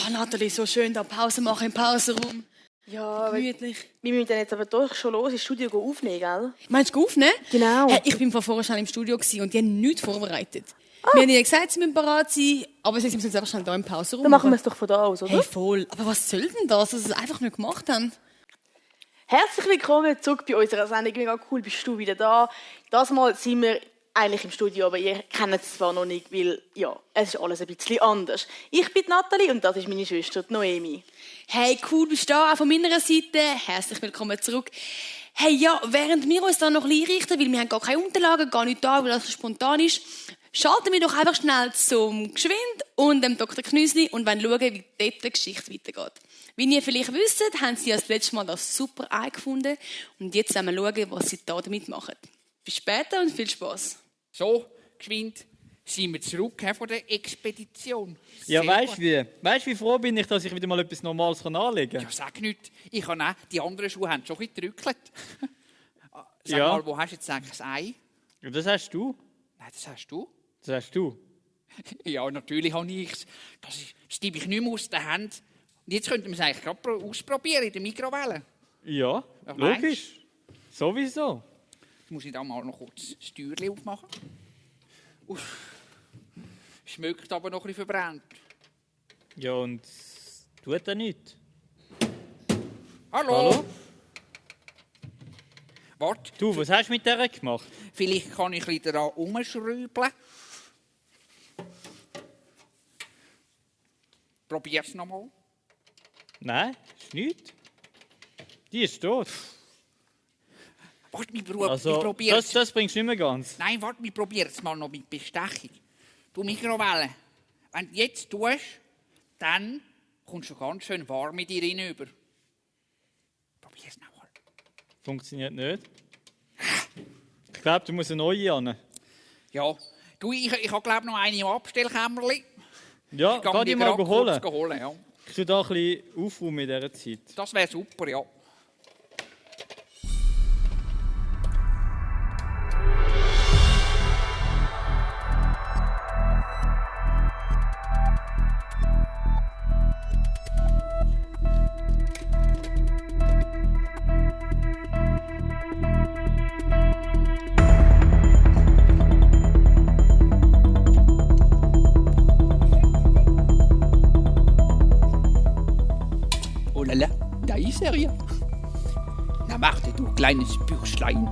Oh, Nathalie, so schön da Pause machen im Pausenraum. Ja, Gemütlich. wir müssen dann jetzt aber doch schon los ins Studio aufnehmen, gell? Meinst du aufnehmen? Genau. Hey, ich bin vorher schon im Studio gewesen und die haben nichts vorbereitet. Wir haben ihnen gesagt, sie müssen bereit sein, aber sie müssen jetzt einfach schnell hier im Pausenraum Dann machen wir es doch von da aus, oder? Hey, voll. Aber was soll denn das, dass sie es einfach nicht gemacht haben? Herzlich willkommen zurück bei unserer Sendung. Mega cool, bist du wieder da. Das Mal sind wir eigentlich im Studio, aber ihr kennt es zwar noch nicht, weil ja, es ist alles ein bisschen anders. Ich bin Nathalie und das ist meine Schwester Noemi. Hey, cool, bist du da, auch von meiner Seite. Herzlich willkommen zurück. Hey, ja, während wir uns da noch ein bisschen einrichten, weil wir haben gar keine Unterlagen, gar nicht da, weil das so spontan ist, schalten wir doch einfach schnell zum Geschwind und dem Dr. Knüsli und wollen schauen, wie dort die Geschichte weitergeht. Wie ihr vielleicht wisst, haben sie das letzte Mal das super eingefunden und jetzt wollen wir schauen, was sie da damit machen. Bis später und viel Spass. So, geschwind, sind wir zurück von der Expedition. Ja, Sehr weißt gut. du wie froh bin ich, dass ich wieder mal etwas Normales anlegen kann? Ja, sag nicht. Ich habe auch, die anderen Schuhe haben schon ein bisschen gedrückt. Sag Ja. mal, wo hast du jetzt eigentlich das Ei? Ja, das hast du. Nein, das hast du. Das hast du. Ja, natürlich habe ich es. Das gebe ich nicht mehr aus der Hand. Und jetzt könnten wir es eigentlich gerade ausprobieren in der Mikrowelle. Ja, Ja, logisch. Sowieso. Jetzt muss ich da mal noch kurz das Türchen aufmachen. Uff. Schmeckt aber noch ein bisschen verbrannt. Ja, und tut er nicht. Hallo? Hallo? Warte, Du, was hast du mit der gemacht? vielleicht kann ich ein bisschen daran umschrauben. Probier es nochmal. Nein, ist nichts. Die ist tot. Warte, wir Also, probieren es. das bringst du nicht mehr ganz. Nein, warte, wir probieren es mal noch mit Bestechung. Du Mikrowelle, wenn du jetzt tust, dann kommst du ganz schön warm mit dir hinüber. Probier es nochmal. Funktioniert nicht. Ich glaube, du musst eine neue an. Ja, du, ich habe glaube noch eine im Abstellkämmerli. Ja, Ich gehe kann die mal kurz holen. holen, ja. Ich tue da ein bisschen aufräumen in dieser Zeit. Das wäre super, ja. Oh la la, da ist er ja. Na warte, du kleines Bürschlein.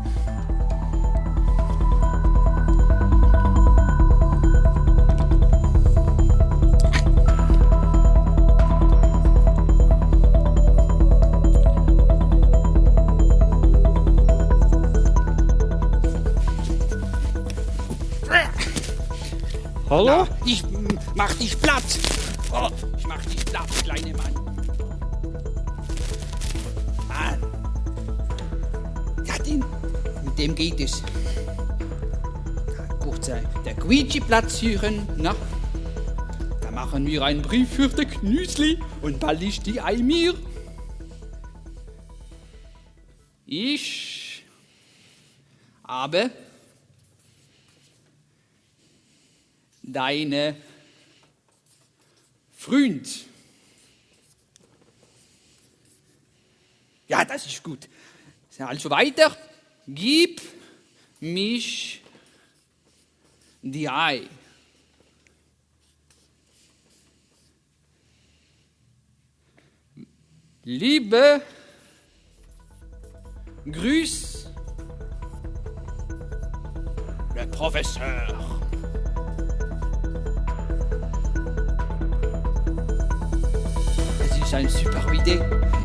Hallo? Na, ich mach dich platt. Oh, ich mach dich platt, kleine Mann. Mann. Ja, mit dem geht es. Kurz der Quietschi-Platz suchen. Na, da machen wir einen Brief für den Knüsli und bald ist die Ei mir. Ich habe deine Freund. Ja, das ist gut. Also weiter. Gib mich die Ei. Liebe Grüß, der Professor. Das ist eine super Idee.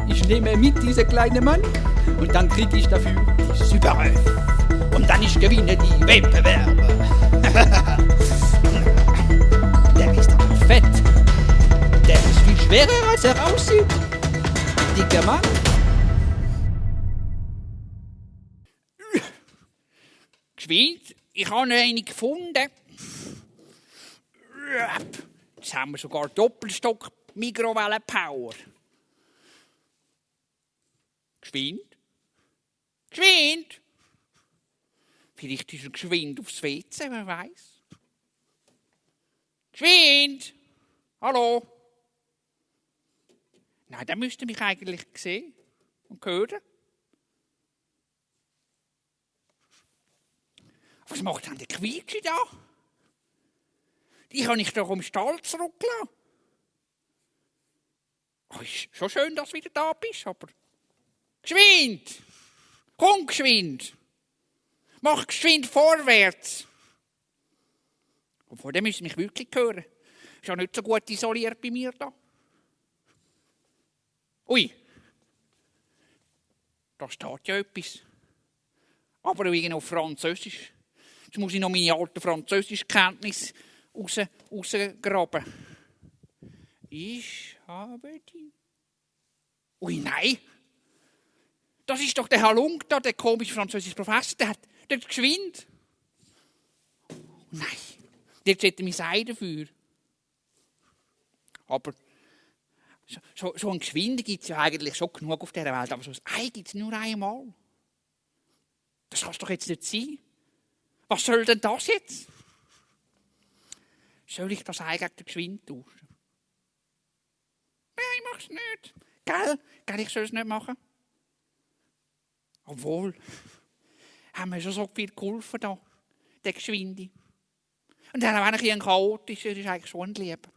Ich nehme mit diesen kleinen Mann und dann kriege ich dafür die Super 11. Und dann ich gewinne die Wettbewerbe. Der ist aber fett. Der ist viel schwerer, als er aussieht. Dicker Mann. Geschwind, ich habe noch eine gefunden. Jetzt haben wir sogar Doppelstock Mikrowellen-Power. Geschwind? Geschwind? Vielleicht ist er geschwind aufs WC, wer weiß. Geschwind! Hallo? Nein, der müsste mich eigentlich sehen und hören. Was macht denn der Quietschi da? Die kann ich doch im Stall zurücklassen. Oh, ist schon schön, dass du wieder da bist, aber... Geschwind! Komm geschwind! Mach geschwind vorwärts! Obwohl, der müsste mich wirklich hören. Ist ja nicht so gut isoliert bei mir da. Ui! Da steht ja etwas. Aber irgendwie auf Französisch. Jetzt muss ich noch meine alten Französischkenntnisse rausgraben. Ich habe die... Ui, nein! Das ist doch der Herr Lung da, der komische französische Professor. Der hat geschwind. Nein, jetzt hätte mich sein dafür. Aber so ein Geschwinde gibt es ja eigentlich schon genug auf dieser Welt. Aber so ein Ei gibt es nur einmal. Das kann es doch jetzt nicht sein. Was soll denn das jetzt? Soll ich das Ei gegen den Geschwind tauschen? Nein, ich mach's nicht. Gell, ich soll es nicht machen. Obwohl, haben wir schon so viel geholfen da, der Geschwinde. Und dann auch ein chaotisch, ist eigentlich schon ein Lieb.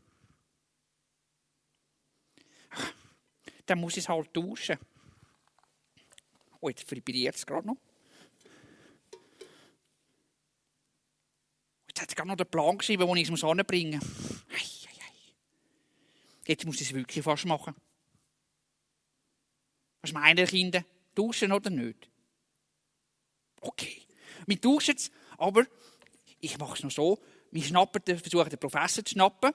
Dann muss ich es halt tauschen. Oh, jetzt vibriert es gerade noch. Jetzt hat es gerade noch den Plan geschrieben, den ich es anbringen muss. Jetzt muss ich es wirklich fast machen. Was meinen die Kinder? Tauschen oder nicht? Okay, wir tauschen es, aber ich mache es noch so. Wir versuchen den Professor zu schnappen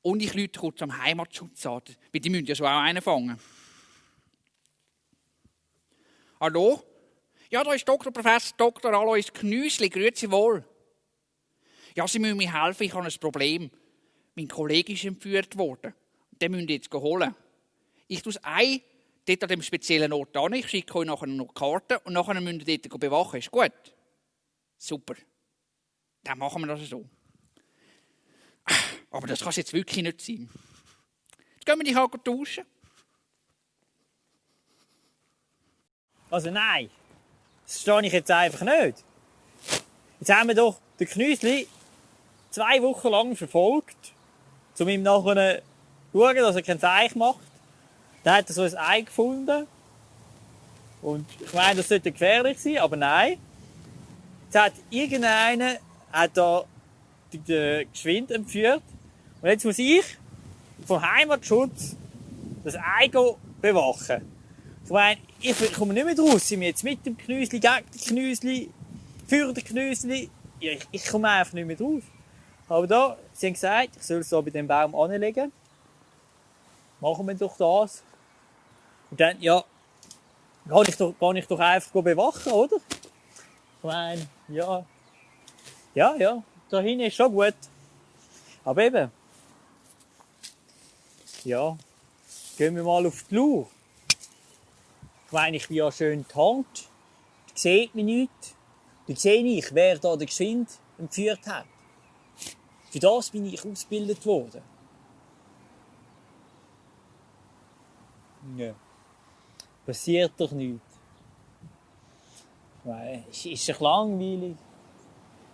und ich rufe kurz am Heimatschutz an, weil die müssen ja so auch einen fangen. Hallo? Ja, da ist Professor Dr. Alois Knüsli, grüezi wohl. Ja, Sie müssen mir helfen, ich habe ein Problem. Mein Kollege ist entführt worden. Den müssen Sie jetzt holen. Ich tue das Ei dort an dem speziellen Ort an. Ich schicke euch nachher noch Karten und nachher müsst ihr dort bewachen. Ist gut? Super. Dann machen wir das so. Aber das kann es jetzt wirklich nicht sein. Jetzt gehen wir die halt tauschen. Also nein, das verstehe ich jetzt einfach nicht. Jetzt haben wir doch den Knüsli 2 Wochen lang verfolgt, um ihm nachher zu schauen, dass er kein Zeichen macht. Dann hat er so ein Ei gefunden. Und ich meine, das sollte gefährlich sein, aber nein. Jetzt hat irgendeiner da den Geschwind entführt. Und jetzt muss ich vom Heimatschutz das Ei bewachen. Ich meine, ich komme nicht mehr raus. Sind wir jetzt mit dem Knüsli, gegen den Knüsli, für den Knüsli? Ja, ich komme einfach nicht mehr raus. Aber da, sie haben gesagt, ich soll es da bei dem Baum anlegen. Machen wir doch das. Und dann, ja, kann ich doch einfach bewachen, oder? Ich meine, ja, da hinten ist schon gut. Aber eben, ja, gehen wir mal auf die Lauer. Ich meine, ich bin ja schön die Hand, da sieht man nichts. Da sehe ich, wer da den Geschwind entführt hat. Für das bin ich ausgebildet worden. Ja. Passiert doch nichts. Es ist doch langweilig.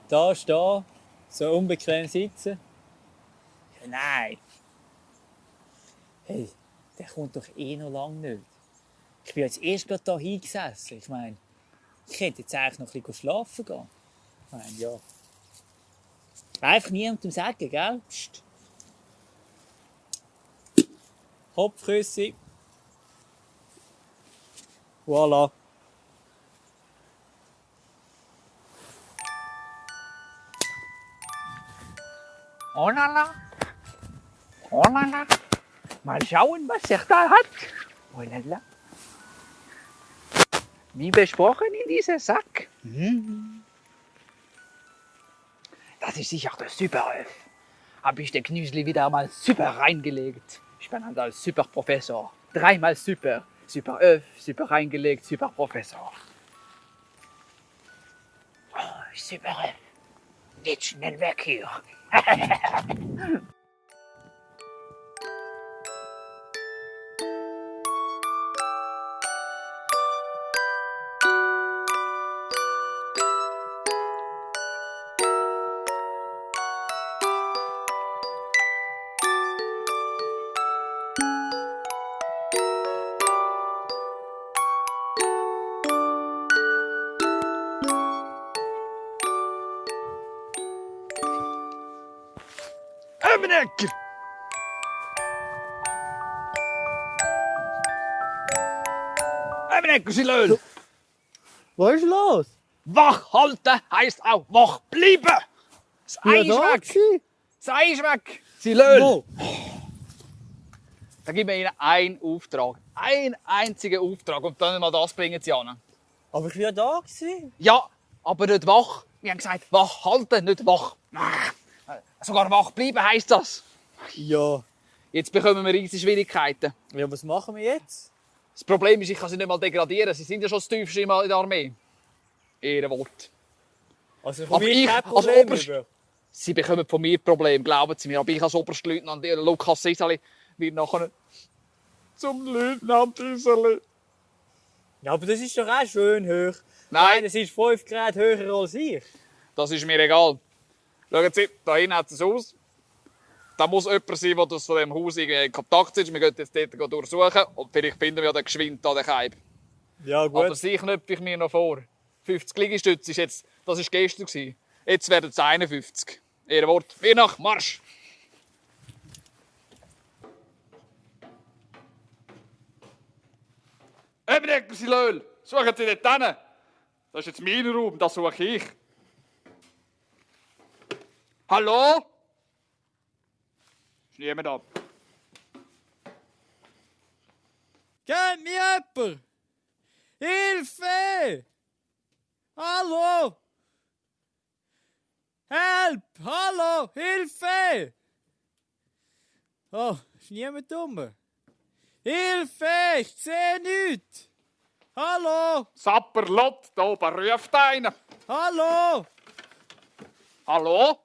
Da stehen, so unbequem sitzen. Ja, nein. Hey, der kommt doch eh noch lange nicht. Ich bin jetzt erst gerade hier hingesessen. Ich meine, ich könnte jetzt eigentlich noch ein bisschen schlafen gehen. Ich meine, ja. Einfach niemandem sagen, gell? Psst. Kopfküsse. Voilà. Oh la la. Mal schauen, was er da hat. Oh la la. Wie besprochen in dieser Sack. Das ist sicher der Superöff. Habe ich den Knüsli wieder einmal super reingelegt. Ich bin ein super Professor. 3-mal super. Superöff, super reingelegt, super Professor. Oh, Superöff. Geht schnell weg hier. Ebenecker! Ebenecker, Sie Löhl! Was ist los? Wach halten heisst auch wach bleiben! Das Ei ist weg! Das Ei ist weg! Sie Löhl! Wo? Dann geben wir Ihnen einen Auftrag. Einen einzigen Auftrag. Und dann mal das bringen Sie an. Aber ich war ja da. Ja, aber nicht wach. Wir haben gesagt, wach halten, nicht wach. Sogar wach bleiben heisst das. Ja. Jetzt bekommen wir riesige Schwierigkeiten. Ja, was machen wir jetzt? Das Problem ist, ich kann sie nicht mal degradieren. Sie sind ja schon das Tiefste in der Armee. Ehrenwort. Also Aber ich kein als Problem Oberst- über. Sie bekommen von mir Probleme, glauben Sie mir. Aber ich als Oberstleutnant Lukas Sisali wird nachher zum Leutnant Iseli. Ja, aber das ist doch auch schön hoch. Nein, Das ist 5 Grad höher als ich. das ist mir egal. Schauen Sie, da hinten hat es ein Haus. Da muss jemand sein, der das von diesem Haus irgendwie in Kontakt ist. Wir gehen jetzt dort durchsuchen und vielleicht finden wir ja den geschwind an den Keib. Ja, gut. Aber sie knöpfe ich mir noch vor. 50 Liegestütze ist jetzt, das war gestern gewesen. Jetzt werden es 51. Ehrenwort. Wir nach Marsch! Ebenecker, Sie Löhl! Suchen Sie dort hin! Das ist jetzt mein Raum, das suche ich. Hallo? Ist niemand da? Kennt mich jemand? Hilfe! Hallo! Help! Hallo! Hilfe! Oh, ist niemand dumm? Hilfe! Ich sehe nichts! Hallo! Sapperlot, da oben ruft einer. Hallo! Hallo?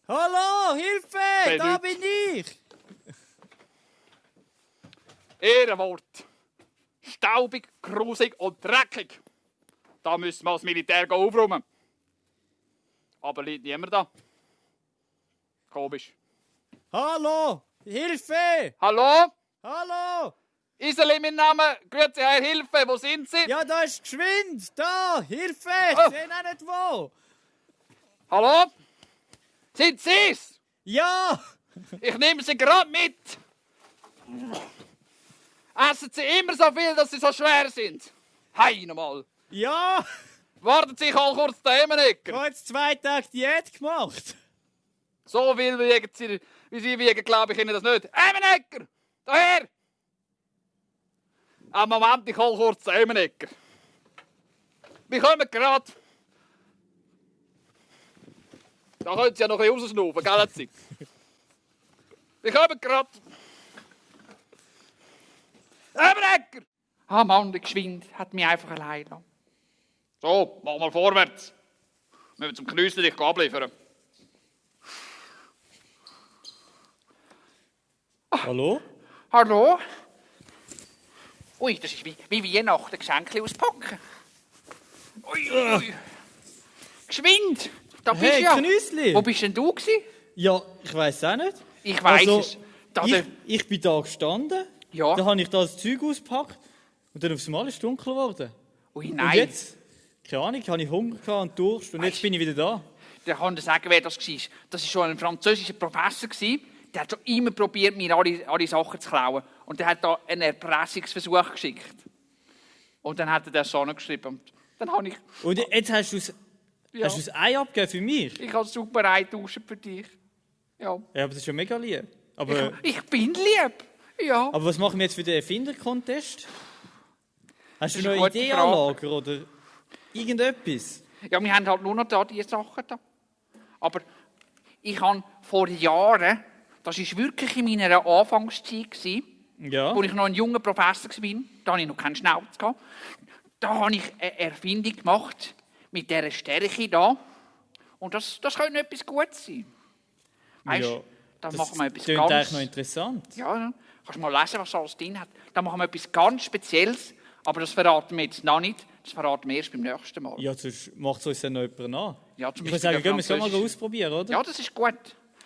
Hallo! Hilfe! Sehe Da nichts. bin ich! Ehrenwort. Staubig, grusig und dreckig. Da müssen wir als Militär aufräumen. Aber liegt niemand da. Komisch. Hallo! Hilfe! Hallo? Hallo! Iseli, mein Name. Grüezi, Herr Hilfe. Wo sind Sie? Ja, da ist geschwind! Da! Hilfe! Ich Oh. sehe auch nicht wo! Hallo? Sind Sie's? Ja! Ich nehme Sie gerade mit. Essen Sie immer so viel, dass Sie so schwer sind. Hei, nochmal. Ja! Warten Sie mal kurz den Ich Ebenecker. habe jetzt 2 Tage Diät gemacht. So viel wiegen Sie, wie Sie wiegen, glaube ich Ihnen das nicht. Ebenecker! Daher! Einen Moment, ich hole kurz den Ebenecker. Wir kommen gerade. Da können Sie ja noch ein bisschen rausschnaufen, gell Sie? Wir kommen gerade. Ebenecker! Ah Mann, der Geschwind hat mich einfach allein gelassen. So, mach mal vorwärts. Wir müssen zum Knüssel dich abliefern. Hallo? Hallo? Ui, das ist wie Weihnachten, Geschenke auspacken. Ui, ui. Geschwind! Da bist Hey, du ja. Knüssli! Wo bist denn du gewesen? Ja, ich weiss auch nicht. Ich weiss Also, es. Da Ich bin da gestanden, Ja. dann habe ich das Zeug ausgepackt und dann aufs Mal ist es dunkel geworden. Ui, Und nein. jetzt, keine Ahnung, habe ich Hunger gehabt und Durst und jetzt bin ich wieder da. Der kann dir sagen, wer das war. Das war schon ein französischer Professor. Der hat schon immer probiert, mir alle Sachen zu klauen. Und der hat da einen Erpressungsversuch geschickt. Und dann hat er das so geschrieben. Und dann habe ich... Und jetzt hast du Ja, das Ei abgegeben für mich? ich habe super eintauschen für dich. Ja. Ja, aber das ist ja mega lieb. Aber, Ich bin lieb. Ja. aber was machen wir jetzt für den Erfinder-Contest? Hast Das du ist noch eine eine gute Idee Frage. an Lager oder irgendetwas? Ja, wir haben halt nur noch da diese Sachen da. Aber ich habe vor Jahren, das war wirklich in meiner Anfangszeit, Ja. als ich noch ein junger Professor war, da hatte ich noch keinen Schnauz. Da habe ich eine Erfindung gemacht mit dieser Stärke hier. Und das könnte etwas Gutes sein. Weißt du, Ja, da das machen wir etwas klingt eigentlich ganz... noch interessant. Ja, kannst mal lesen, was alles drin hat. Da machen wir etwas ganz Spezielles, aber das verraten wir jetzt noch nicht. Das verraten wir erst beim nächsten Mal. Ja, sonst macht es uns dann noch jemand an. Ja, zum Ich würde Beispiel sagen, der gehen wir es mal französische- ausprobieren, oder? Ja, das ist gut.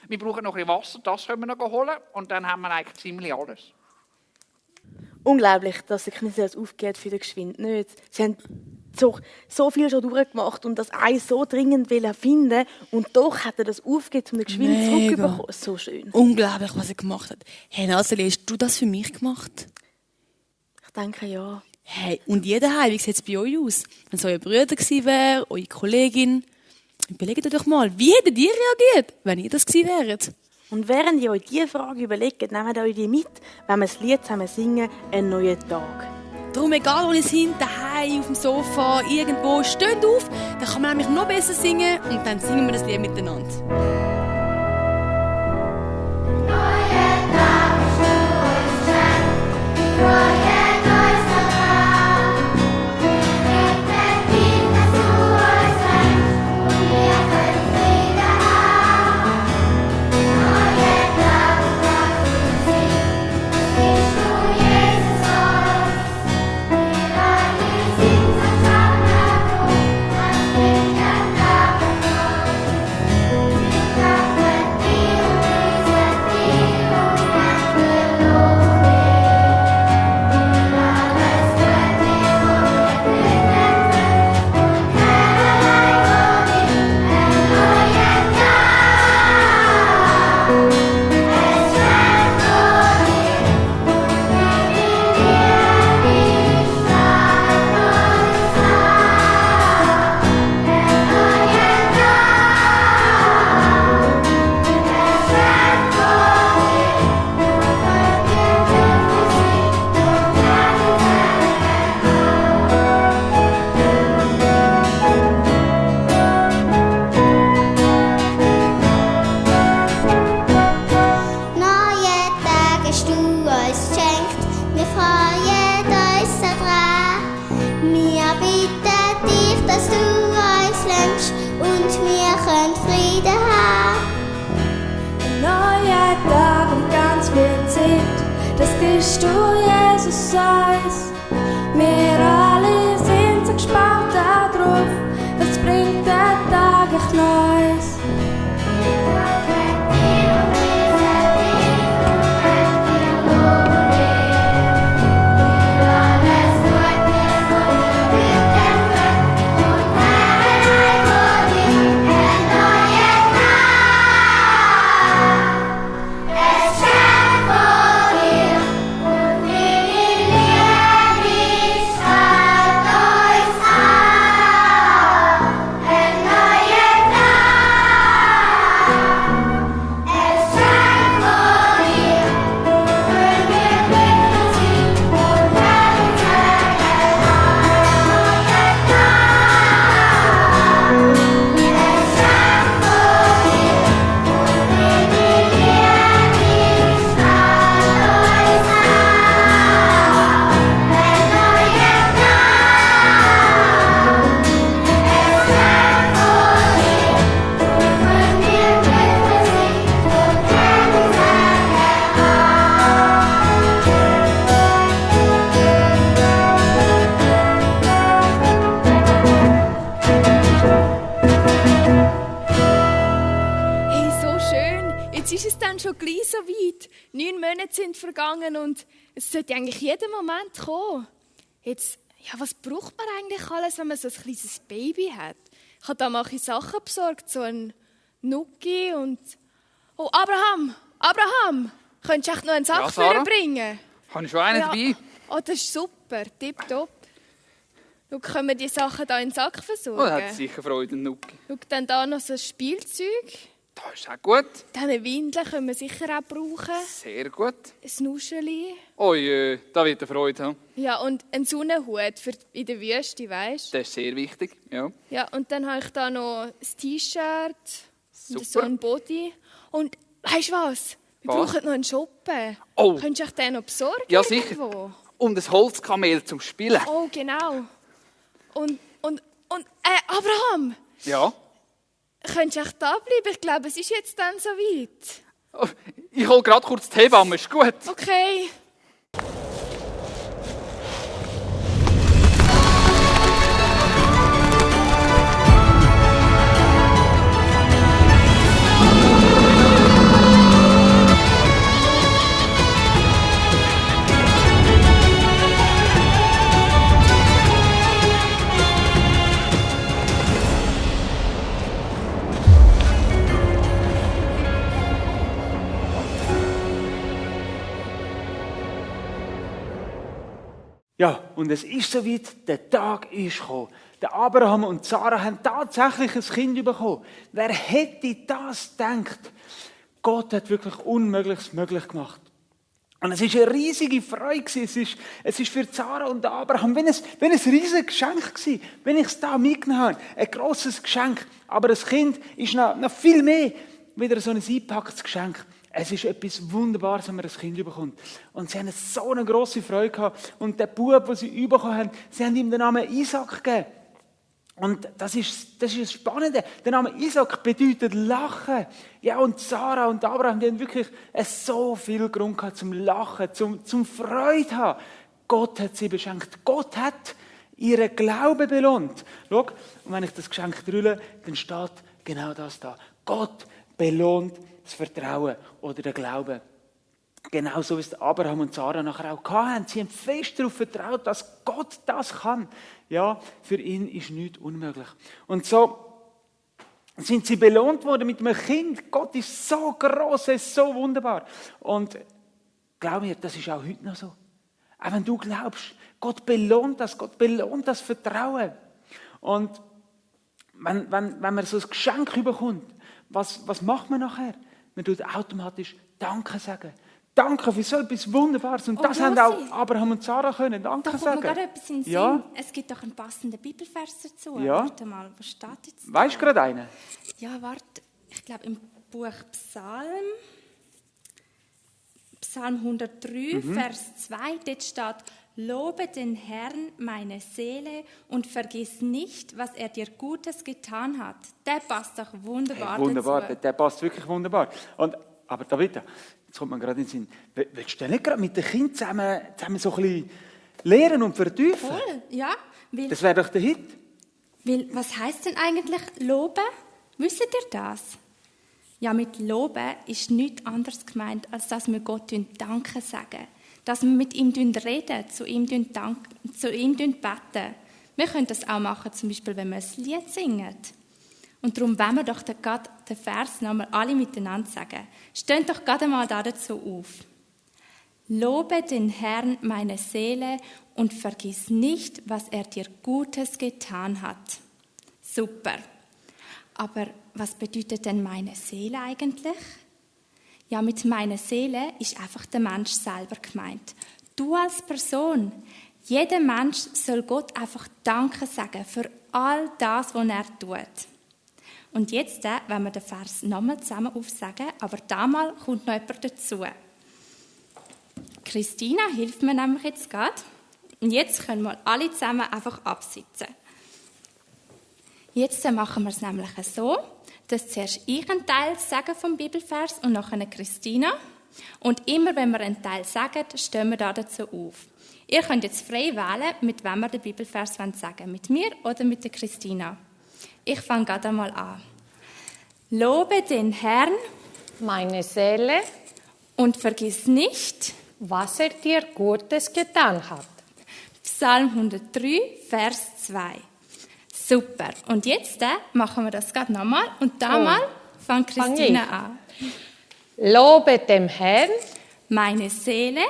Wir brauchen noch ein bisschen Wasser, das können wir noch holen und dann haben wir eigentlich ziemlich alles. Unglaublich, dass der Knüssel das aufgeht für den Geschwind nicht. Sie haben so viel schon durchgemacht und das Eis so dringend finden und doch hat er das aufgegeben, um den geschwind zurückzubekommen. So schön. Unglaublich, was er gemacht hat. Hey Naseli, hast du das für mich gemacht? Ich denke, ja. Hey, und jeder Heim, wie sieht es bei euch aus? Wenn es euer Bruder gewesen wäre, eure Kollegin, überlegt euch doch mal, wie hättet ihr reagiert, wenn ihr das gewesen wäret? Und während ihr euch diese Frage überlegt, nehmt euch die mit, wenn wir das Lied zusammen singen, «Ein neuer Tag». Darum, egal wo ihr seid, daheim, auf dem Sofa, irgendwo, steht auf, dann kann man nämlich noch besser singen und dann singen wir das Lied miteinander. bist du, Jesus, uns. Wir alle sind so gespannt darauf, was bringt der Tag euch Neues. So weit. 9 Monate sind vergangen und es sollte eigentlich jeden Moment kommen. Jetzt, ja, was braucht man eigentlich alles, wenn man so ein kleines Baby hat? Ich habe da mal Sachen besorgt, so ein Nuki und... Oh, Abraham, könntest du echt noch einen Sack für ihn bringen? Habe ich schon einen dabei? Oh, das ist super, tipptopp. Schau, können wir die Sachen hier in den Sack versorgen? Oh, da hat sicher Freude, Nuki. Schau, dann da noch so ein Spielzeug. Das ist auch gut. Diese Windeln können wir sicher auch brauchen. Sehr gut. Ein Nuscheli. Oh je, da wird er Freude haben. Ja, und ein Sonnenhut für in der Wüste, weißt du? Das ist sehr wichtig, ja. Ja, und dann habe ich da noch ein T-Shirt und so ein Body. Und weißt du was? Wir brauchen noch einen Shoppen. Oh. Könntest du den noch besorgen? Ja, sicher. Irgendwo? Und ein Holzkamel zum Spielen. Oh, genau. Und Abraham! Ja? Könntest du echt da bleiben? Ich glaube, es ist jetzt dann so weit. Oh, ich hole gerade kurz die Hebamme, ist gut. Okay. Ja, und es ist soweit, der Tag ist gekommen. Der Abraham und Sarah haben tatsächlich ein Kind bekommen. Wer hätte das gedacht? Gott hat wirklich Unmögliches möglich gemacht. Und es war eine riesige Freude. Es ist für Sarah und Abraham wie ein riesiges Geschenk gewesen, wenn ich es da mitgenommen habe. Ein grosses Geschenk. Aber das Kind ist noch viel mehr wieder so ein eingepacktes Geschenk. Es ist etwas Wunderbares, wenn man ein Kind bekommt. Und sie haben so eine grosse Freude gehabt. Und der Bub, den sie bekommen haben, sie haben ihm den Namen Isaac gegeben. Und das ist das Spannende. Der Name Isaac bedeutet Lachen. Ja, und Sarah und Abraham, die haben wirklich so viel Grund gehabt zum Lachen, zum Freude haben. Gott hat sie beschenkt. Gott hat ihren Glauben belohnt. Schau, und wenn ich das Geschenk drülle, dann steht genau das da. Gott belohnt das Vertrauen oder den Glauben. Genauso wie es Abraham und Sarah nachher auch hatten. Sie haben fest darauf vertraut, dass Gott das kann. Ja, für ihn ist nichts unmöglich. Und so sind sie belohnt worden mit einem Kind. Gott ist so groß, er ist so wunderbar. Und glaub mir, das ist auch heute noch so. Auch wenn du glaubst, Gott belohnt das Vertrauen. Und wenn man so ein Geschenk bekommt, was macht man nachher? Man tut automatisch Danke sagen. Danke für so etwas Wunderbares. Und das haben auch Abraham und Sarah können. Danke sagen. Da kommt mir gerade etwas in den Sinn. Ja. Es gibt doch einen passenden Bibelvers dazu. Ja. Warte mal, was steht jetzt da? Weißt du gerade einen? Ja, warte. Ich glaube im Buch Psalm 103, Vers 2, dort steht: Lobe den Herrn, meine Seele, und vergiss nicht, was er dir Gutes getan hat. Der passt doch wunderbar Wunderbar, dazu. der passt wirklich wunderbar. Aber David, jetzt kommt mir gerade in den Sinn, willst du nicht gerade mit den Kindern zusammen so ein bisschen lernen und vertiefen? Voll, ja. Das wäre doch der Hit. Weil, was heisst denn eigentlich loben? Wisst ihr das? Ja, mit loben ist nichts anderes gemeint, als dass wir Gott Danke sagen. Dass wir mit ihm reden, zu ihm beten. Wir können das auch machen, zum Beispiel, wenn wir ein Lied singen. Und darum wollen wir doch gerade den Vers nochmal alle miteinander sagen. Steht doch gerade mal dazu auf. Lobe den Herrn, meine Seele, und vergiss nicht, was er dir Gutes getan hat. Super. Aber was bedeutet denn meine Seele eigentlich? Ja, mit meiner Seele ist einfach der Mensch selber gemeint. Du als Person. Jeder Mensch soll Gott einfach Danke sagen für all das, was er tut. Und jetzt wenn wir den Vers nochmal zusammen aufsagen, aber damals kommt noch jemand dazu. Christina hilft mir nämlich jetzt gerade. Und jetzt können wir alle zusammen einfach absitzen. Jetzt machen wir es nämlich so, dass zuerst ich einen Teil sage vom Bibelvers und nachher Christina. Und immer, wenn wir einen Teil sagen, stehen wir dazu auf. Ihr könnt jetzt frei wählen, mit wem wir den Bibelvers sagen wollen. Mit mir oder mit der Christina. Ich fange gerade einmal an. Lobe den Herrn, meine Seele, und vergiss nicht, was er dir Gutes getan hat. Psalm 103, Vers 2. Super. Und jetzt machen wir das gerade nochmal. Und damals fängt Christina an. Lobe dem Herrn, meine Seele,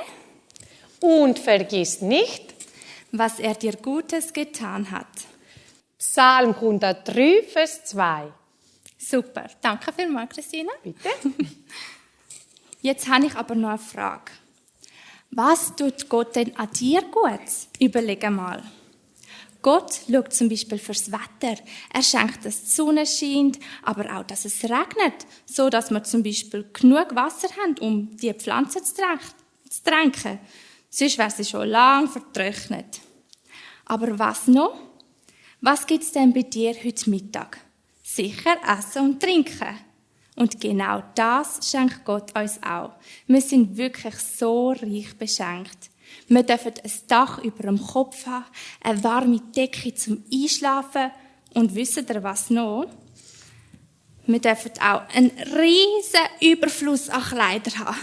und vergiss nicht, was er dir Gutes getan hat. Psalm 103, Vers 2. Super. Danke vielmals, Christina. Bitte. Jetzt habe ich aber noch eine Frage. Was tut Gott denn an dir gut? Überlege mal. Gott schaut zum Beispiel fürs Wetter. Er schenkt, dass die Sonne scheint, aber auch, dass es regnet, so dass wir zum Beispiel genug Wasser haben, um die Pflanzen zu tränken. Sonst wäre sie schon lang vertrocknet. Aber was noch? Was gibt es denn bei dir heute Mittag? Sicher Essen und Trinken. Und genau das schenkt Gott uns auch. Wir sind wirklich so reich beschenkt. Wir dürfen ein Dach über dem Kopf haben, eine warme Decke zum Einschlafen und wisst ihr was noch? Wir dürfen auch einen riesen Überfluss an Kleidern haben.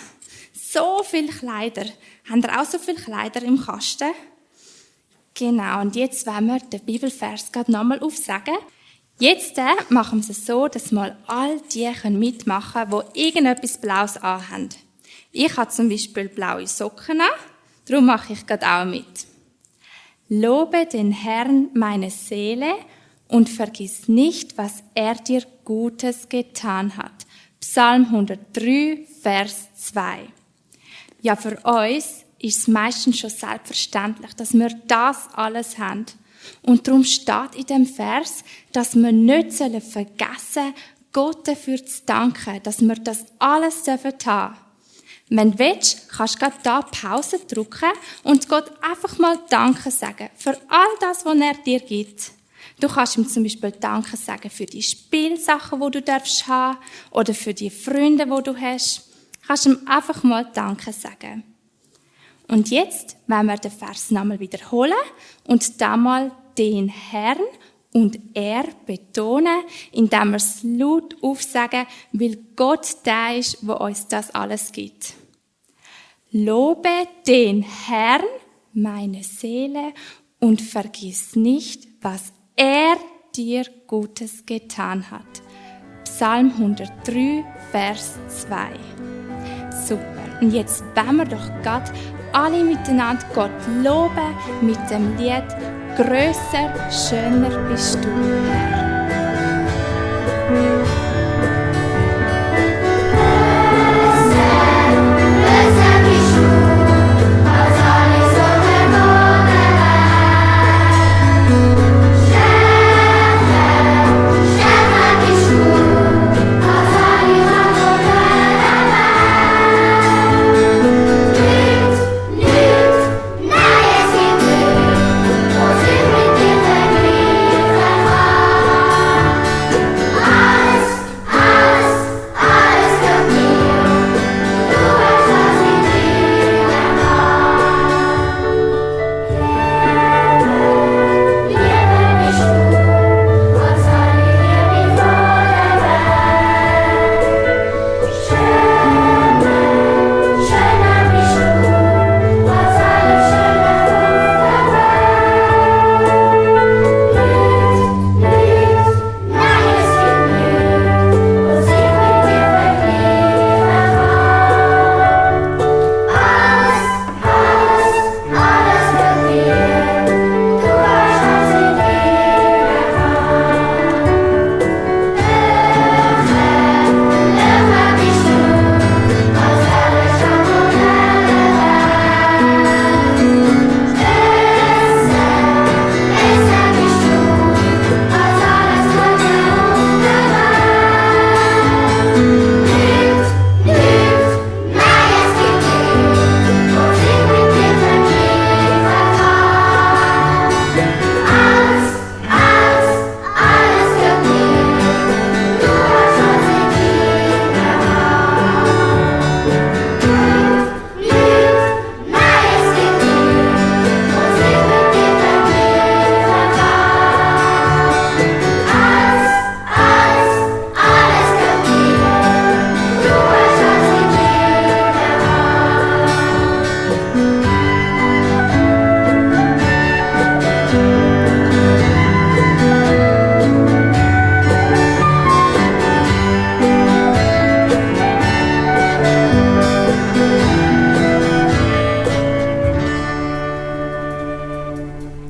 So viele Kleider. Habt ihr auch so viele Kleider im Kasten? Genau, und jetzt wollen wir den Bibelvers gerade nochmal aufsagen. Jetzt machen wir es so, dass mal all die mitmachen können, die irgendetwas Blaues anhaben. Ich habe zum Beispiel blaue Socken an, darum mache ich gerade auch mit. Lobe den Herrn, meine Seele, und vergiss nicht, was er dir Gutes getan hat. Psalm 103, Vers 2. Ja, für uns ist es meistens schon selbstverständlich, dass wir das alles haben. Und darum steht in dem Vers, dass wir nicht vergessen sollen, Gott dafür zu danken, dass wir das alles haben dürfen. Wenn du willst, kannst du gerade da Pause drücken und Gott einfach mal Danke sagen für all das, was er dir gibt. Du kannst ihm zum Beispiel Danke sagen für die Spielsachen, die du darfst haben, oder für die Freunde, die du hast. Du kannst ihm einfach mal Danke sagen. Und jetzt wollen wir den Vers nochmal wiederholen und da mal den Herrn und er betonen, indem wir es laut aufsagen, weil Gott der ist, der uns das alles gibt. Lobe den Herrn, meine Seele, und vergiss nicht, was er dir Gutes getan hat. Psalm 103, Vers 2. Super. Und jetzt wollen wir doch gerade alle miteinander Gott loben mit dem Lied «Grösser, schöner bist du, Herr».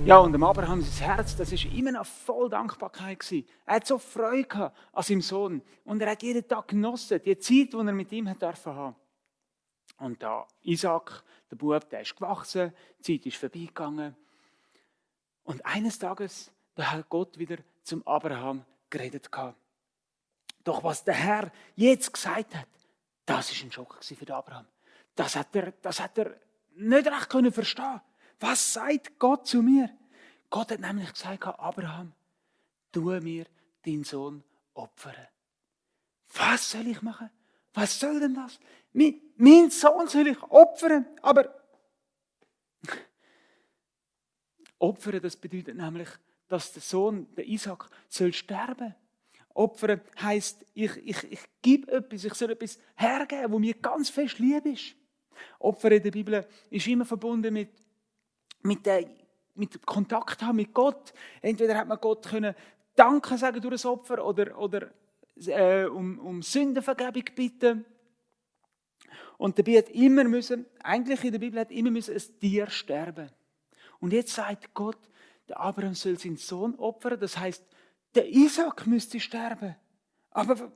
Ja, und dem Abraham, sein Herz, das war immer noch voll Dankbarkeit gewesen. Er hat so Freude gehabt an seinem Sohn. Und er hat jeden Tag genossen, die Zeit, die er mit ihm hat dürfen haben. Und da Isaac, der Bub, der ist gewachsen, die Zeit ist vorbeigegangen. Und eines Tages, da hat Gott wieder zum Abraham geredet gehabt. Doch was der Herr jetzt gesagt hat, das ist ein Schock für den Abraham. Das hat er nicht recht können verstehen. Was sagt Gott zu mir? Gott hat nämlich gesagt, Abraham, tu mir deinen Sohn opfern. Was soll ich machen? Was soll denn das? Mein Sohn soll ich opfern. Aber opfern, das bedeutet nämlich, dass der Sohn, der Isaac, soll sterben. Opfern heisst, ich gebe etwas, ich soll etwas hergeben, wo mir ganz fest lieb ist. Opfern in der Bibel ist immer verbunden mit Kontakt haben mit Gott. Entweder hat man Gott können Danke sagen durch das Opfer oder um Sündenvergebung bitten. Und dabei hat immer müssen, eigentlich in der Bibel hat immer müssen ein Tier sterben. Und jetzt sagt Gott, der Abraham soll seinen Sohn opfern. Das heißt, der Isaac müsste sterben. Aber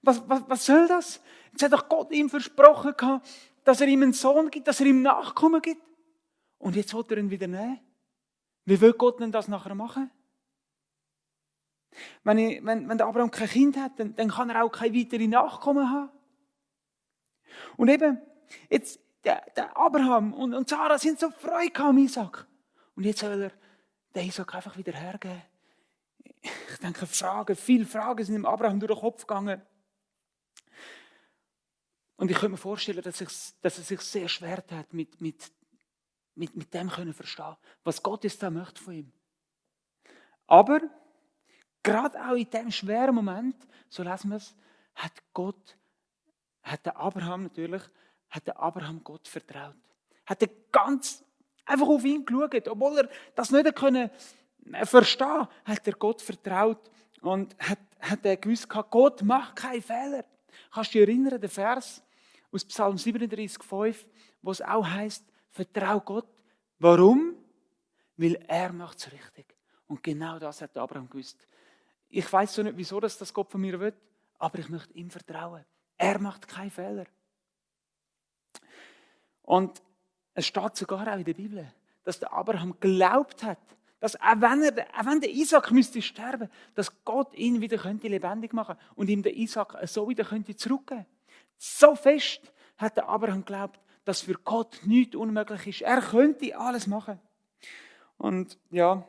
was soll das? Jetzt hat doch Gott ihm versprochen, dass er ihm einen Sohn gibt, dass er ihm Nachkommen gibt. Und jetzt will er ihn wieder nehmen. Wie will Gott denn das nachher machen? Wenn der Abraham kein Kind hat, dann kann er auch keine weiteren Nachkommen haben. Und eben, jetzt, der Abraham und Sarah sind so Freude am Isaac. Und jetzt soll er den Isaac einfach wieder hergeben. Ich denke, viele Fragen sind dem Abraham durch den Kopf gegangen. Und ich könnte mir vorstellen, dass er sich sehr schwer hat, mit dem können verstehen, was Gott jetzt da möchte von ihm. Aber gerade auch in diesem schweren Moment, so lesen wir es, hat der Abraham Gott vertraut. Hat er ganz einfach auf ihn geschaut, obwohl er das nicht können verstehen, hat er Gott vertraut und hat er gewusst, Gott macht keinen Fehler. Kannst du dich erinnern, der Vers aus Psalm 37,5, wo es auch heisst, vertrau Gott. Warum? Weil er macht es richtig. Und genau das hat Abraham gewusst. Ich weiss so nicht, wieso das Gott von mir will, aber ich möchte ihm vertrauen. Er macht keinen Fehler. Und es steht sogar auch in der Bibel, dass der Abraham geglaubt hat, dass auch wenn der Isaac müsste sterben, dass Gott ihn wieder lebendig machen könnte und ihm den Isaac so wieder zurückgeben könnte. So fest hat der Abraham geglaubt, dass für Gott nichts unmöglich ist. Er könnte alles machen. Und ja,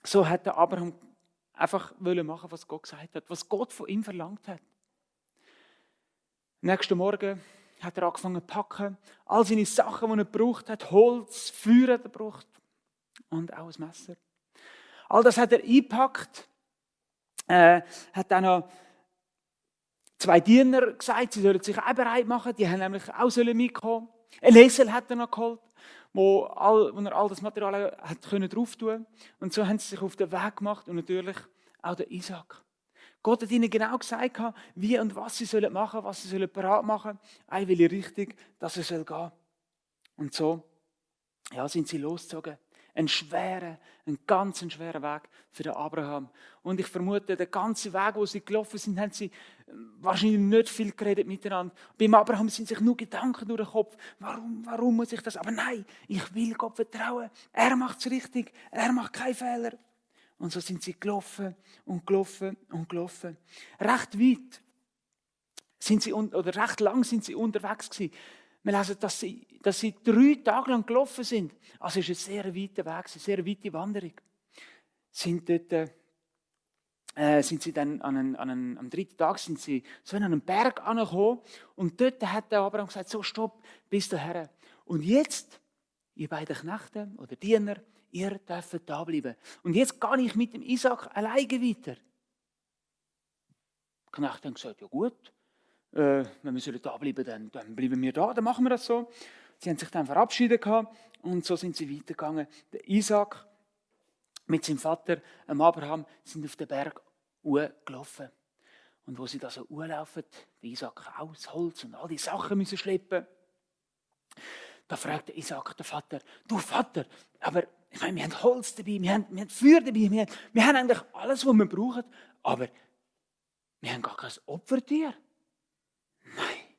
so hat der Abraham einfach machen, was Gott gesagt hat, was Gott von ihm verlangt hat. Am nächsten Morgen hat er angefangen zu packen, all seine Sachen, die er gebraucht hat, Holz, Feuer hat er gebraucht und auch ein Messer. All das hat er eingepackt, hat dann noch 2 Diener gesagt, sie sollen sich auch bereit machen, die haben nämlich auch mitkommen. Ein Esel hat er noch geholt, wo er all das Material hat drauf tun konnte. Und so haben sie sich auf den Weg gemacht und natürlich auch der Isaac. Gott hat ihnen genau gesagt, wie und was sie machen sollen, was sie bereit machen sollen, welche Richtung dass es gehen soll. Und so sind sie losgezogen. Ein ganz schwerer Weg für den Abraham. Und ich vermute, den ganzen Weg, wo sie gelaufen sind, haben sie wahrscheinlich nicht viel geredet miteinander. Beim Abraham sind sich nur Gedanken durch den Kopf. Warum muss ich das? Aber nein, ich will Gott vertrauen. Er macht es richtig. Er macht keinen Fehler. Und so sind sie gelaufen und gelaufen und gelaufen. Recht weit recht lang sind sie unterwegs gewesen. Wir lesen, dass sie 3 Tage lang gelaufen sind. Also es ist ein sehr weiter Weg, eine sehr weite Wanderung. Sind sie dann am 3. Tag sind sie so an einem Berg angekommen und dort hat der Abraham gesagt, so stopp, bis dahin. Und jetzt, ihr beiden Knechte oder Diener, ihr dürft da bleiben. Und jetzt gehe ich mit dem Isaac alleine weiter. Die Knechte haben gesagt, ja gut, wenn wir da bleiben, dann bleiben wir da, dann machen wir das so. Sie haben sich dann verabschiedet und so sind sie weitergegangen. Der Isaac mit seinem Vater, Abraham, sind auf den Berg gelaufen. Und wo sie da so laufen, der Isaac auch das Holz und all die Sachen müssen schleppen. Da fragt der Isaac den Vater, du Vater, aber ich meine, wir haben Holz dabei, wir haben Feuer dabei, wir haben eigentlich alles, was wir brauchen, aber wir haben gar kein Opfertier. Nein,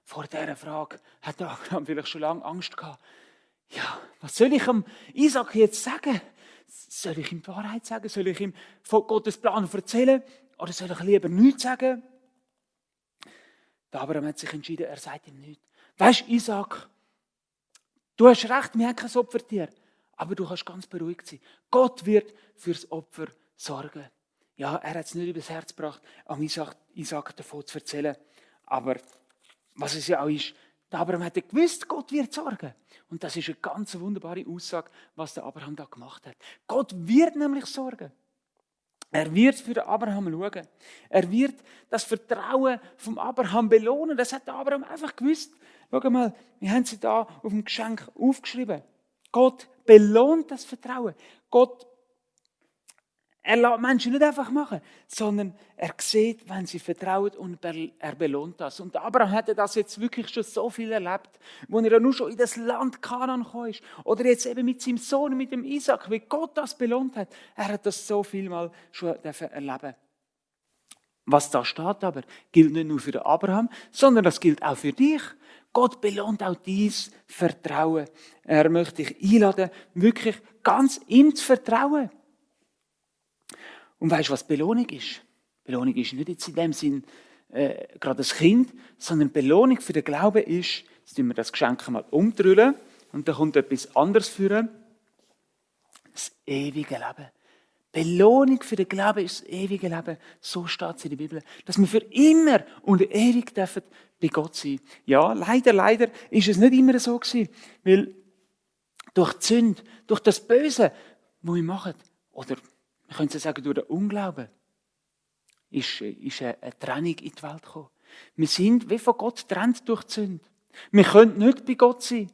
vor dieser Frage hat Abraham vielleicht schon lange Angst gehabt. Ja, was soll ich dem Isaac jetzt sagen? Soll ich ihm die Wahrheit sagen? Soll ich ihm von Gottes Plan erzählen? Oder soll ich lieber nichts sagen? Der Abraham hat sich entschieden, er sagt ihm nichts. Weisst du, Isaac, du hast recht, wir haben kein Opfertier. Aber du kannst ganz beruhigt sein. Gott wird fürs Opfer sorgen. Ja, er hat es nicht übers Herz gebracht, am Isaac davon zu erzählen. Aber was es ja auch ist, der Abraham hat gewusst, Gott wird sorgen. Und das ist eine ganz wunderbare Aussage, was der Abraham da gemacht hat. Gott wird nämlich sorgen. Er wird für den Abraham schauen. Er wird das Vertrauen vom Abraham belohnen. Das hat der Abraham einfach gewusst. Schau mal, wir haben sie da auf dem Geschenk aufgeschrieben. Gott belohnt das Vertrauen. Gott Er lässt Menschen nicht einfach machen, sondern er sieht, wenn sie vertrauen und er belohnt das. Und Abraham hatte das jetzt wirklich schon so viel erlebt, wo er ja nur schon in das Land Kanaan gekommen ist. Oder jetzt eben mit seinem Sohn, mit dem Isaac, wie Gott das belohnt hat. Er hat das so viel Mal schon erleben. Was da steht aber, gilt nicht nur für den Abraham, sondern das gilt auch für dich. Gott belohnt auch dein Vertrauen. Er möchte dich einladen, wirklich ganz ihm zu vertrauen. Und weißt du, was Belohnung ist? Belohnung ist nicht jetzt in dem Sinn gerade das Kind, sondern Belohnung für den Glauben ist, jetzt tun wir das Geschenk mal umdrüllen und dann kommt etwas anderes führen. Das ewige Leben. Belohnung für den Glauben ist das ewige Leben. So steht es in der Bibel. Dass wir für immer und ewig dürfen bei Gott sein. Ja, leider ist es nicht immer so gewesen. Weil durch die Sünde, durch das Böse, was wir machen, oder wir können es sagen, durch den Unglauben, ist eine Trennung in die Welt gekommen. Wir sind wie von Gott getrennt durch die Sünde. Wir können nicht bei Gott sein.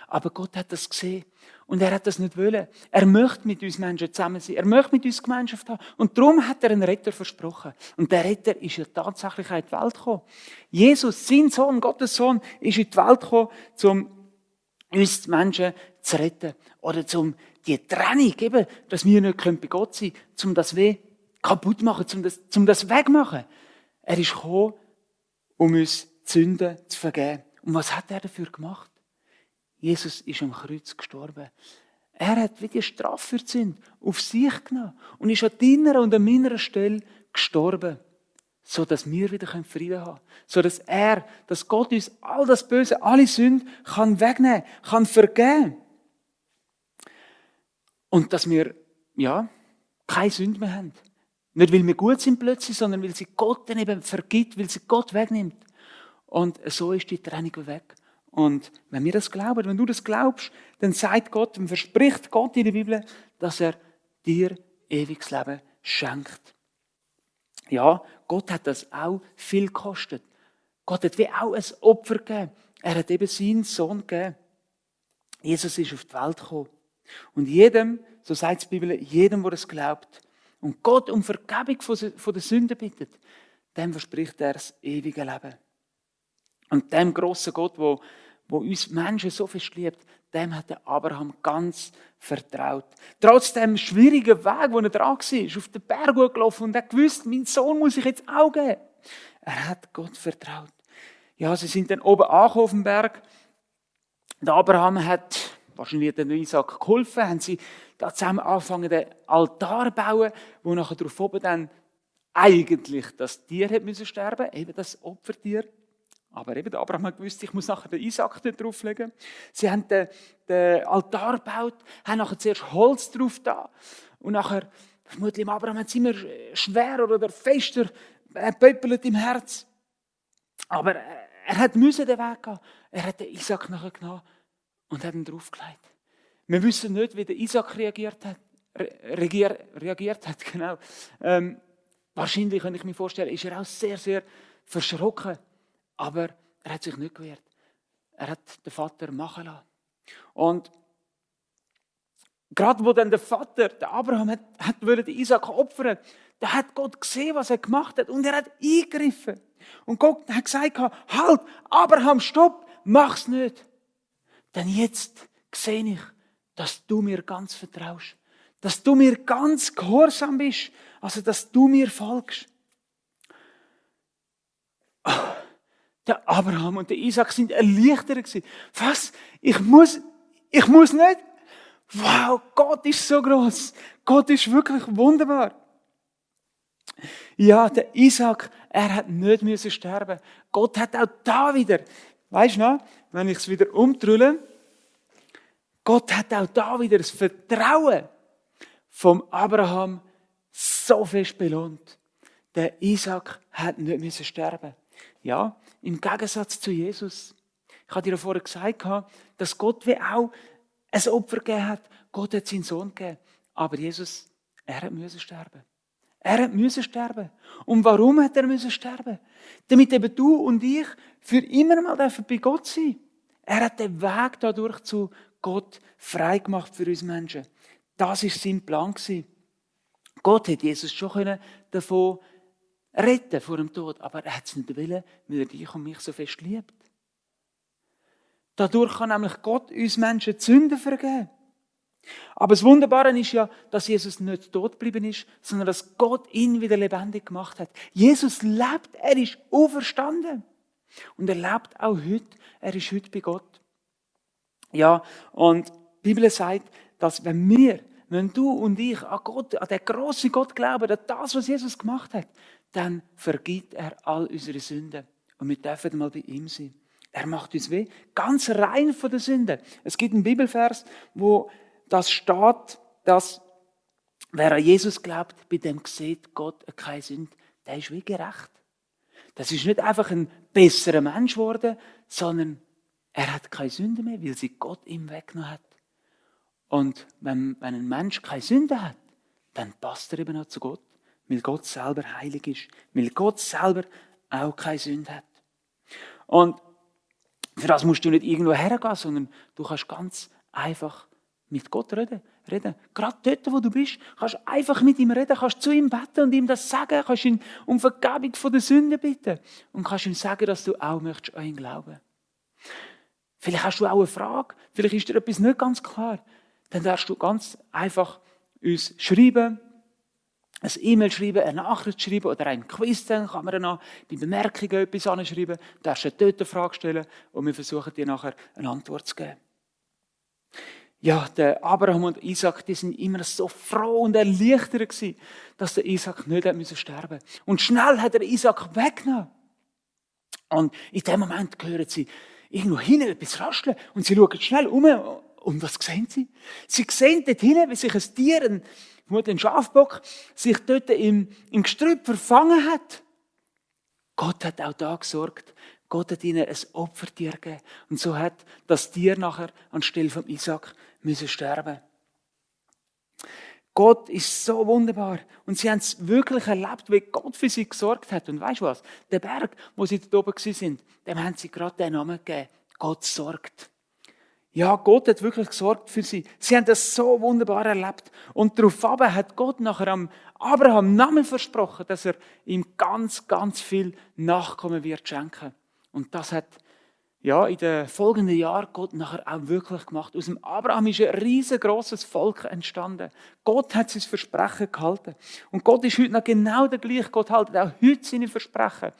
Aber Gott hat das gesehen. Und er hat das nicht wollen. Er möchte mit uns Menschen zusammen sein. Er möchte mit uns Gemeinschaft haben. Und darum hat er einen Retter versprochen. Und der Retter ist ja tatsächlich in die Welt gekommen. Jesus, sein Sohn, Gottes Sohn, ist in die Welt gekommen, um uns Menschen zu retten. Oder um die Trennung, eben, dass wir nicht bei Gott sein können, um das weh kaputt zu machen, um das wegmachen. Er ist gekommen, um uns die Sünden zu vergeben. Und was hat er dafür gemacht? Jesus ist am Kreuz gestorben. Er hat wie die Strafe für die Sünde auf sich genommen und ist an deiner und an meiner Stelle gestorben, so dass wir wieder Frieden haben können. So dass Gott uns all das Böse, alle Sünden kann wegnehmen, kann vergeben. Und dass wir, keine Sünde mehr haben. Nicht, weil wir gut sind plötzlich, sondern weil sie Gott dann eben vergibt, weil sie Gott wegnimmt. Und so ist die Trennung weg. Und wenn wir das glauben, wenn du das glaubst, dann sagt Gott, dann verspricht Gott in der Bibel, dass er dir ewiges Leben schenkt. Ja, Gott hat das auch viel gekostet. Gott hat wie auch ein Opfer gegeben. Er hat eben seinen Sohn gegeben. Jesus ist auf die Welt gekommen. Und jedem, so sagt die Bibel, jedem, der es glaubt und Gott um Vergebung von der Sünden bittet, dem verspricht er das ewige Leben. Und dem grossen Gott, wo uns Menschen so fest liebt, dem hat der Abraham ganz vertraut. Trotz dem schwierigen Weg, wo er dran war, ist auf den Berg gelaufen und er gewusst, mein Sohn muss ich jetzt auch geben. Er hat Gott vertraut. Ja, sie sind dann oben angekommen auf dem Berg. Der Abraham hat wahrscheinlich den Isaac geholfen, haben sie da zusammen angefangen, den Altar zu bauen, wo nachher drauf oben dann eigentlich das Tier hat müssen sterben, eben das Opfertier. Aber eben, der Abraham hat gewusst, ich muss nachher den Isaac dort drauflegen. Sie haben den Altar gebaut, haben nachher zuerst Holz drauf da. Und nachher, vermutlich im Abraham hat es immer schwerer oder fester pöppelt im Herz. Aber er hat den Weg gehen. Er hat den Isaac nachher genommen und hat ihn draufgelegt. Wir wissen nicht, wie der Isaac reagiert hat. Genau. Wahrscheinlich, kann ich mir vorstellen, ist er auch sehr, sehr verschrocken. Aber er hat sich nicht gewehrt. Er hat den Vater machen lassen. Und gerade wo dann der Vater, der Abraham, den Isaac opfern, da hat Gott gesehen, was er gemacht hat. Und er hat eingegriffen. Und Gott hat gesagt, halt, Abraham, stopp, mach's nicht. Denn jetzt sehe ich, dass du mir ganz vertraust. Dass du mir ganz gehorsam bist. Also, dass du mir folgst. Der Abraham und der Isaac sind erleichtert gewesen. Was? Ich muss nicht? Wow, Gott ist so groß. Gott ist wirklich wunderbar. Ja, der Isaac, er hat nicht müssen sterben. Gott hat auch da wieder, weisst du noch, wenn ich es wieder umdrülle, Gott hat auch da wieder das Vertrauen vom Abraham so fest belohnt. Der Isaac hat nicht müssen sterben. Ja, im Gegensatz zu Jesus. Ich habe dir vorher gesagt, dass Gott wie auch ein Opfer gegeben hat. Gott hat seinen Sohn gegeben. Aber Jesus, er hat müssen sterben. Er hat müssen sterben. Und warum hat er müssen sterben? Damit eben du und ich für immer mal bei Gott sein dürfen. Er hat den Weg dadurch zu Gott frei gemacht für uns Menschen. Das war sein Plan. Gott hätte Jesus schon davon retten vor dem Tod, aber er hat es nicht wollen, weil er dich und mich so fest liebt. Dadurch kann nämlich Gott uns Menschen die Sünden vergeben. Aber das Wunderbare ist ja, dass Jesus nicht tot geblieben ist, sondern dass Gott ihn wieder lebendig gemacht hat. Jesus lebt, er ist auferstanden. Und er lebt auch heute, er ist heute bei Gott. Ja, und die Bibel sagt, dass wenn du und ich an Gott, an den grossen Gott glauben, an das, was Jesus gemacht hat, dann vergibt er all unsere Sünden. Und wir dürfen mal bei ihm sein. Er macht uns ganz rein von der Sünde. Es gibt einen Bibelvers, wo das steht, dass wer an Jesus glaubt, bei dem sieht Gott keine Sünde. Der ist wie gerecht. Das ist nicht einfach ein besserer Mensch geworden, sondern er hat keine Sünde mehr, weil sie Gott ihm weggenommen hat. Und wenn ein Mensch keine Sünde hat, dann passt er eben auch zu Gott, weil Gott selber heilig ist, weil Gott selber auch keine Sünde hat. Und für das musst du nicht irgendwo hergehen, sondern du kannst ganz einfach mit Gott reden. Gerade dort, wo du bist, kannst du einfach mit ihm reden, kannst zu ihm beten und ihm das sagen, kannst ihn um Vergebung von der Sünde bitten und kannst ihm sagen, dass du auch möchtest an ihn glauben. Vielleicht hast du auch eine Frage, vielleicht ist dir etwas nicht ganz klar. Dann darfst du ganz einfach uns schreiben, ein E-Mail schreiben, eine Nachricht schreiben oder ein Quiz, dann kann man dann noch bei Bemerkungen etwas anschreiben, dann darfst du dort eine Frage stellen und wir versuchen dir nachher eine Antwort zu geben. Ja, der Abraham und Isaac, die sind immer so froh und erleichtert gewesen, dass der Isaac nicht sterben musste. Und schnell hat der Isaac weggenommen. Und in dem Moment hören sie irgendwo hinten etwas rascheln und sie schauen schnell um. Und was sehen sie? Sie sehen dort hinten, wie sich ein Tier, ein Schafbock, sich dort im Gestrüpp verfangen hat. Gott hat auch da gesorgt. Gott hat ihnen ein Opfertier gegeben. Und so hat das Tier nachher anstelle von Isaac müssen sterben. Gott ist so wunderbar. Und sie haben es wirklich erlebt, wie Gott für sie gesorgt hat. Und weißt du was? Der Berg, wo sie dort oben waren, dem haben sie gerade den Namen gegeben. Gott sorgt. Ja, Gott hat wirklich gesorgt für sie. Sie haben das so wunderbar erlebt. Und daraufhin hat Gott nachher am Abraham Namen versprochen, dass er ihm ganz, ganz viel Nachkommen wird schenken. Und das hat ja in den folgenden Jahren Gott nachher auch wirklich gemacht. Aus dem Abraham ist ein riesengroßes Volk entstanden. Gott hat sein Versprechen gehalten. Und Gott ist heute noch genau der gleiche. Gott hält auch heute seine Versprechen.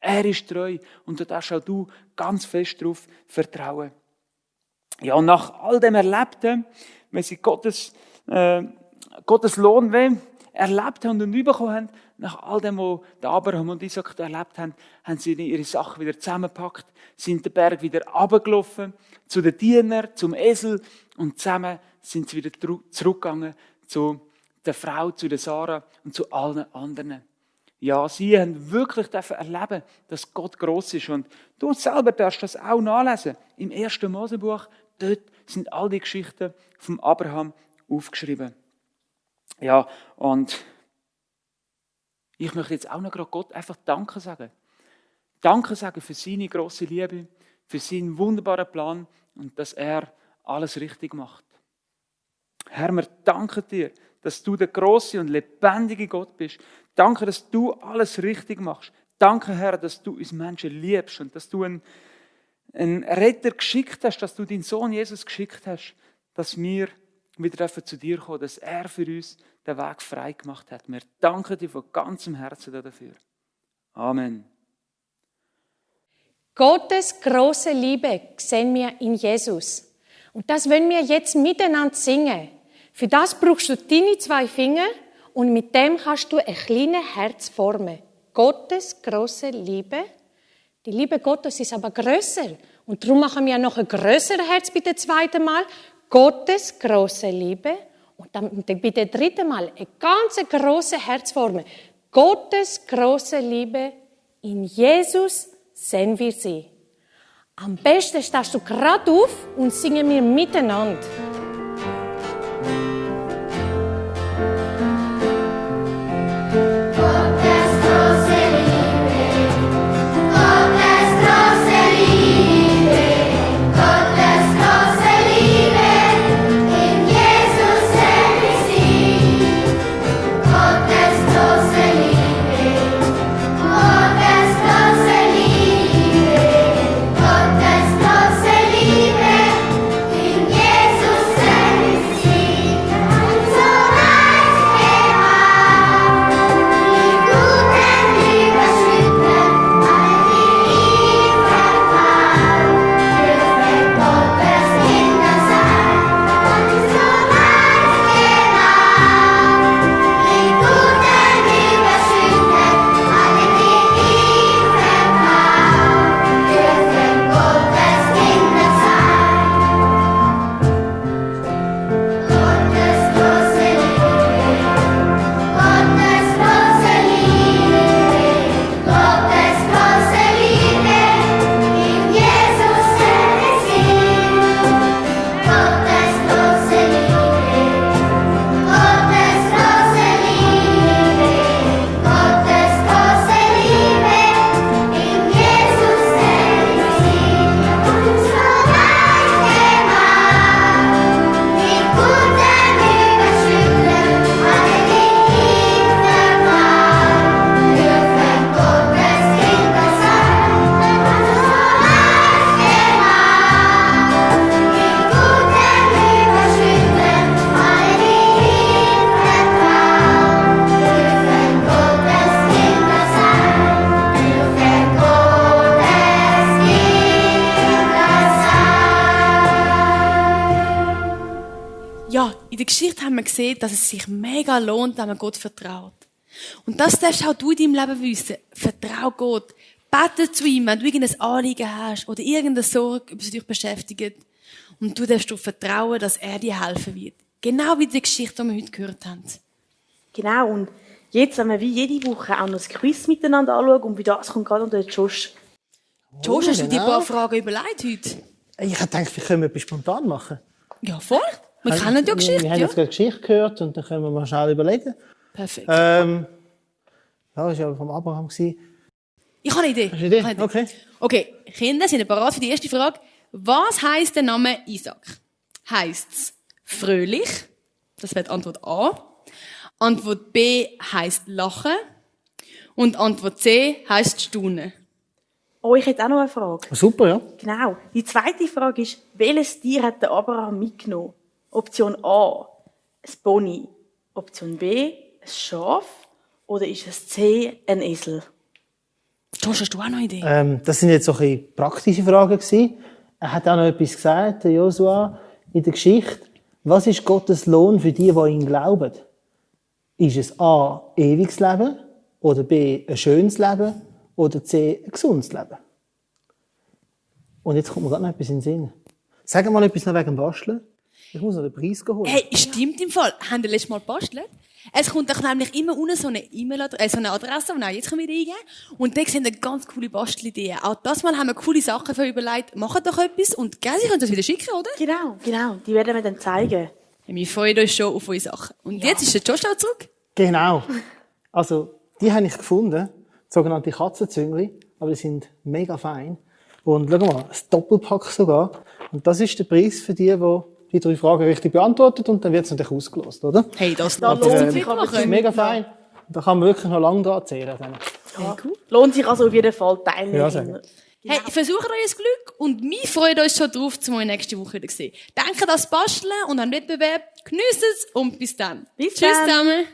Er ist treu. Und da darfst auch du ganz fest darauf vertrauen. Ja, und nach all dem Erlebten, wenn sie Gottes Lohn erlebt haben und bekommen haben, nach all dem, was Abraham und Isaac erlebt haben, haben sie ihre Sachen wieder zusammengepackt, sind den Berg wieder runtergelaufen, zu den Dienern, zum Esel, und zusammen sind sie wieder zurückgegangen zu der Frau, zu der Sarah und zu allen anderen. Ja, sie haben wirklich erleben, dass Gott gross ist. Und du selber darfst das auch nachlesen. Im 1. Mosebuch, dort sind all die Geschichten von Abraham aufgeschrieben. Ja, und ich möchte jetzt auch noch gerade Gott einfach Danke sagen. Danke sagen für seine grosse Liebe, für seinen wunderbaren Plan und dass er alles richtig macht. Herr, wir danken dir, dass du der grosse und lebendige Gott bist. Danke, dass du alles richtig machst. Danke, Herr, dass du uns Menschen liebst und dass du einen Retter geschickt hast, dass du deinen Sohn Jesus geschickt hast, dass wir wieder zu dir kommen, dass er für uns den Weg frei gemacht hat. Wir danken dir von ganzem Herzen dafür. Amen. Gottes große Liebe sehen wir in Jesus. Und das wollen wir jetzt miteinander singen. Für das brauchst du deine 2 Finger und mit dem kannst du ein kleines Herz formen. Gottes große Liebe. Die Liebe Gottes ist aber grösser. Und darum machen wir noch ein grösseres Herz bei dem 2. Mal. Gottes große Liebe. Und dann bei dem 3. Mal ein ganz grosses Herz formen. Gottes große Liebe. In Jesus sehen wir sie. Am besten stehst du gerade auf und singen wir miteinander. Oh Ja, in der Geschichte haben wir gesehen, dass es sich mega lohnt, wenn man Gott vertraut. Und das darfst auch du in deinem Leben wissen. Vertrau Gott. Bete zu ihm, wenn du irgendein Anliegen hast oder irgendeine Sorge, die dich beschäftigt. Und du darfst darauf vertrauen, dass er dir helfen wird. Genau wie die Geschichte, die wir heute gehört haben. Genau, und jetzt, wenn wir wie jede Woche auch noch das Quiz miteinander anschauen, und wie das kommt gerade unter den Josh. Josh, hast du dir ein genau. paar Fragen überlegt heute? Ich habe gedacht, wir können etwas spontan machen. Ja, voll. Wir kennen ja Geschichte, Wir haben ja. jetzt gerade Geschichte gehört und dann können wir mal schnell überlegen. Perfekt. Ja, das war ja vom Abraham. Ich habe eine Idee. Hast du eine Idee? Ich habe eine Okay. Okay, Kinder, sind ihr bereit für die erste Frage? Was heisst der Name Isaac? Heisst's fröhlich? Das wäre die Antwort A. Antwort B heisst lachen. Und Antwort C heisst staunen. Oh, ich hätte auch noch eine Frage. Super, ja. Genau. Die zweite Frage ist, welches Tier hat der Abraham mitgenommen? Option A, ein Pony. Option B, ein Schaf. Oder ist es C, ein Esel? Josh, hast du auch noch eine Idee? Das sind jetzt so ein bisschen praktische Fragen gewesen. Er hat auch noch etwas gesagt, der Josua, in der Geschichte. Was ist Gottes Lohn für die ihn glauben? Ist es A, ewiges Leben? Oder B, ein schönes Leben? Oder C, ein gesundes Leben? Und jetzt kommt mir gerade noch etwas in den Sinn. Sag mal etwas noch wegen dem Basteln. Ich muss noch den Preis holen. Hey, stimmt im Fall. Haben wir letztes Mal gebastelt? Es kommt doch nämlich immer unten so eine E-Mail-Adresse, so eine Adresse, die auch jetzt können wir eingeben. Und da sehen wir ganz coole Bastelideen. Auch das Mal haben wir coole Sachen für überlegt. Macht doch etwas und gell, Sie können das wieder schicken, oder? Genau. Die werden wir dann zeigen. Ja, wir freuen uns schon auf eure Sachen. Und jetzt ist der Josh auch zurück. Genau. Also, die habe ich gefunden. Sogenannte Katzenzüngli. Aber die sind mega fein. Und schau mal, ein Doppelpack sogar. Und das ist der Preis für die 3 Fragen richtig beantwortet. Und dann wird es natürlich ausgelost, oder? Hey, das lohnt sich aber Das ist mega fein. Da kann man wirklich noch lange dran erzählen. Ja. Lohnt sich also auf jeden Fall teilnehmen. Ja, sehr. Hey, versucht euer Glück und wir freuen uns schon drauf, zum euch nächste Woche wieder sehen. Denkt an das Basteln und an den Wettbewerb. Genießt es und bis dann. Bis Tschüss dann. zusammen.